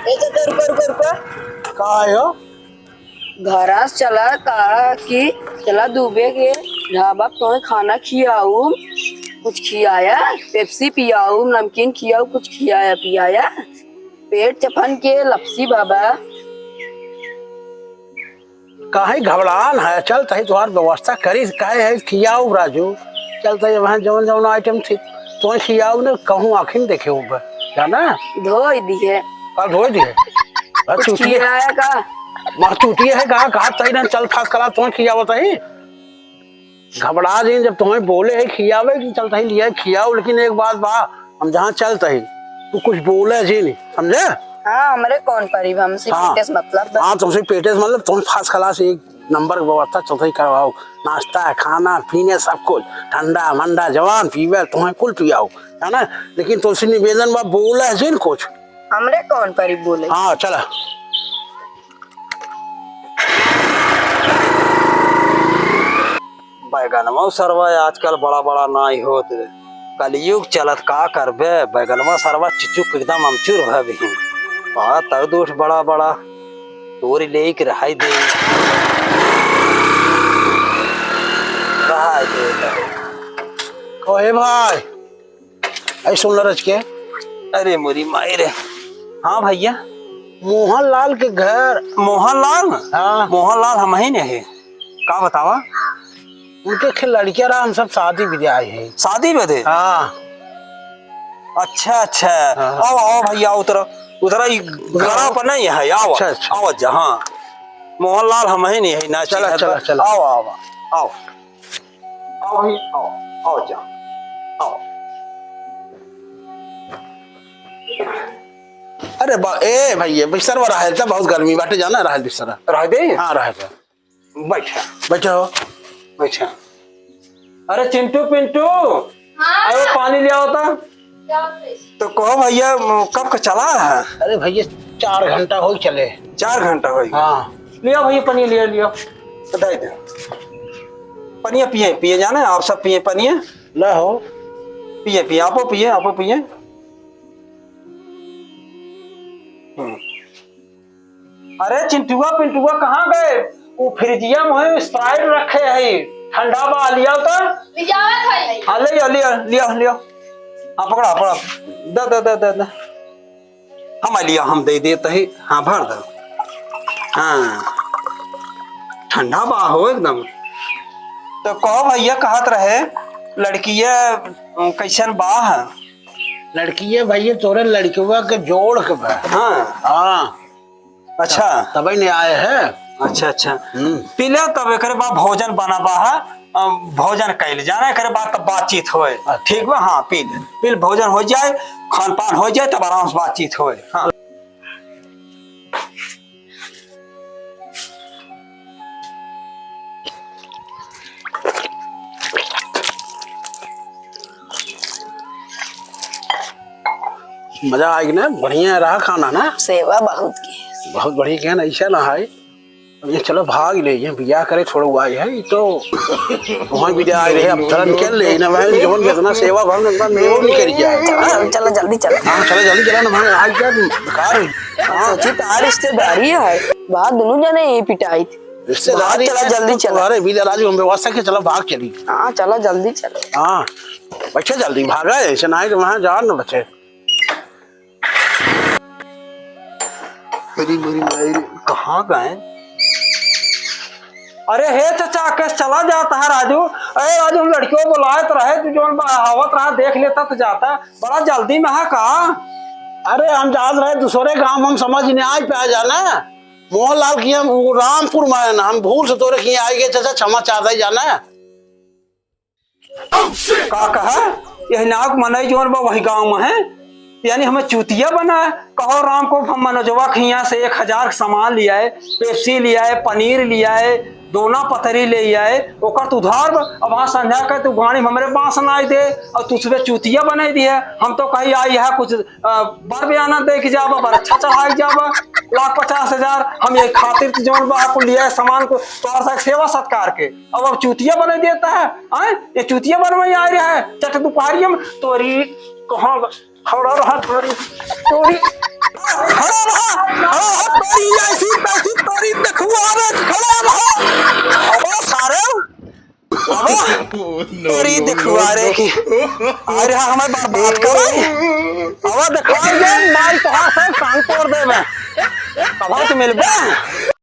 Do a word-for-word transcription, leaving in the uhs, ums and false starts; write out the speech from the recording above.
ए, तो, तो रुको, रुको, रुको। का है हो? घरा से चला का कि चला दुबे के ढाबा पे तोहे खाना खियाऊ, कुछ खियाया, पेप्सी पियाऊ, नमकीन खियाऊ, कुछ खियाया पियाया, पेट चफन के लपसी बाबा। काहे घबड़ान है? चल तही तोहार व्यवस्था करी, काहे है खियाऊ राजू, चल तही वहाँ जौन जौन आइटम थी तोहे खियाऊ ने कहूँ आँखिन देखे हो बा, जाना? धोई दिए। का धोई दिए? बस कुछ चूतिए। खियाया का? मार चूतिए है का? कहा तही ना चल फर्स्ट क्लास तोहे खियावत है। घबड़ा जिन, जब तुम्हें बोले है खियावे कि चल तही लिया खियाओ, लेकिन एक बात बा, हम जहाँ चल तही तू कुछ बोले जिन, समझे? हाँ, हमरे कौन परी बा, हमसे हाँ। पेटे से मतलब बा। हाँ, तुमसे पेटे से मतलब, तुम फर्स्ट क्लास एक नंबर की व्यवस्था चल तही करवाओ, नाश्ता, खाना, पीने, सब कुछ, ठंडा मंडा जवान पीवे तुम्हें कुल पियाओ, है ना? लेकिन तुमसे निवेदन बा, बोले जिन कुछ। हमरे कौन परी बोले? हाँ, चला। बैगनवा सरवा आजकल बड़ा बड़ा नाई होत रे। कलयुग चलत का करबे, बैगनवा सरवा चुचुक एकदम अमचूर भय बिहिन। आ तब दूठ बड़ा बड़ा तोरी लेके रहाई दे। रहाई दे। ओए भाई, ऐ सुन ल रच के। अरे मोरी माई रे। हाँ भैया। मोहनलाल के घर। मोहनलाल? हाँ। मोहनलाल हमही न है। का बतावा? उनके खे लड़किया रहा, हम सब शादी बियाह है। शादी बदे? हाँ। अच्छा, अच्छा। हाँ। आओ, आओ भैया, उतरो। उतरा, ई गड़ा पर नहीं है, आओ। अच्छा, अच्छा। आओ जा, हाँ। मोहनलाल हमही न है, ना चला, चिन्हत चला, बा। चला। आओ, आओ, आओ। आओ भाई, आओ, आओ जा, आओ। अरे बा-, ए भैया, बिस्तर में रहे त, बहुत गर्मी बाटे, जाना, रहे बिस्तर। रह दे? हाँ, रहे दे। बैठा। बैठा हो। बैठा। अरे चिंटू पिंटू, हाँ। अरे पानी ले आओ तो। क्या होता है? तो कहो भैया, म-, कब का चला है? अरे भैया, चार घंटा हो चले। चार घंटा हो गया? हाँ। लिया भैया, पानी लिया, लिया। तो दे दे। पनिया पिए, पिए जाना, आप सब पिए पनिया। ला हो। पिए, पिए, आपो पिए, आपो पिए। हम्म। अरे चिंटुआ पिंटुआ कहाँ गए? वो फ्रिजिया में है, Sprite रखे है, ठंडा बा, लिया तो। ले जावत है। हाँ, ले, ले, ले, ले, ले। हाँ, पकड़ा, पकड़ा। दे, दे, दे, दे, दे। हम लिया, हम दे देते हैं। हाँ, भर दो। हाँ। ठंडा बा हो एकदम। तो कहो भैया, कहत रहे, लड़किया, अ, कैसन बा है? लड़किया भैया तोरे लड़कवा के जोड़ के बा। हाँ। हाँ। अच्छा। तबे ने आए हैं। अच्छा, अच्छा। हम्म। पी ले, तब एकरे बाद भोजन बना बा है, अ, भोजन कैल जाना, एकरे बाद तब बातचीत होए। अच्छा। ठीक बा? हाँ, पी ले। पी ले, भोजन हो जाए, खान पान हो जाए, तब आराम से बातचीत होए। हाँ। मजा आइ गया ना, बढ़िया रहा खाना ना। सेवा बहुत की। बहुत बढ़िया किया ना, ऐसा ना है। अब ये चलो भाग ले, ये बियाह करे छोड़ो आए है, ये तो वहाँ बियाह आए रहे, अब धरन के ले ना भाई, जवन जितना सेवा भरन उतना मेवो नहीं करी जाए। चलो, चलो, जल्दी चलो। हाँ, चलो जल्दी चलो ना भाई, आज क्या बेकार है। हाँ। सोची तो आ रिश्तेदारी है, बाहर दोनों जने ये पिटाई थी। रिश्तेदारी बाहर चला, जल्दी चला। अरे बियाह राजू हम व्यवस्था के, चलो भाग चली। हाँ, चलो जल्दी चलो। हाँ, बच्चे जल्दी भागा है, ऐसे ना है कि वहाँ जान न बचे। अरे मोरी माई रे, कहाँ गए? अरे हे चाचा, कैसे चला जाता है राजू? अरे राजू, हम लड़कियों बुलाए तो रहे, तू जौन बहावत रहा, देख लेता तो जाता। बड़ा जल्दी में है का? अरे हम जात रहे दूसरे गांव, हम समझ नहीं आज पे आ जाना। मोहनलाल की हम वो रामपुर में है ना, हम भूल से तोरे की आई गए चाचा, क्षमा चाहता ही जाना। का कहा? यही नाक मनई जौन बा वही गाँव में है, यानी हमें चूतिया बना है। कहो राम को, हम मनोजवा के हियाँ से एक हजार के सामान लियाए, पेप्सी लियाए, पनीर लियाए, दोना पतरी ले आए, ओकर तो उधार बा। अब वहाँ संध्या के तू गाड़ी में हमरे बांस नाई दे और तू सुबह चूतिया बनाई दिए। हम तो कही आई है कुछ अ, बर बयाना दे के जाबा, बर अच्छा चढ़ाई जाबा, लाख पचास हजार, हम ये खातिर तो जौन बा, आपको लिया है सामान को, तोहर सा सेवा सत्कार के, अब, अब चूतिया बने देता है, आए? ये चूतिया बनवाई आ रहा है, चट दोपहरिया में, तोरी, कहाँ खड़ा रहा, तोरी, तोरी। खड़ा रहा। हाँ, हाँ, तोरी ऐसी तैसी तोरी देखुआ रे, खड़ा रहा। अबे सारे, अबे, तोरी देखुआ रे की। अरे हाँ, हमें बर्बाद करे। अबे देखा ये माल तोहार सब टांग तोड़ देबे। कब तो मिलबे?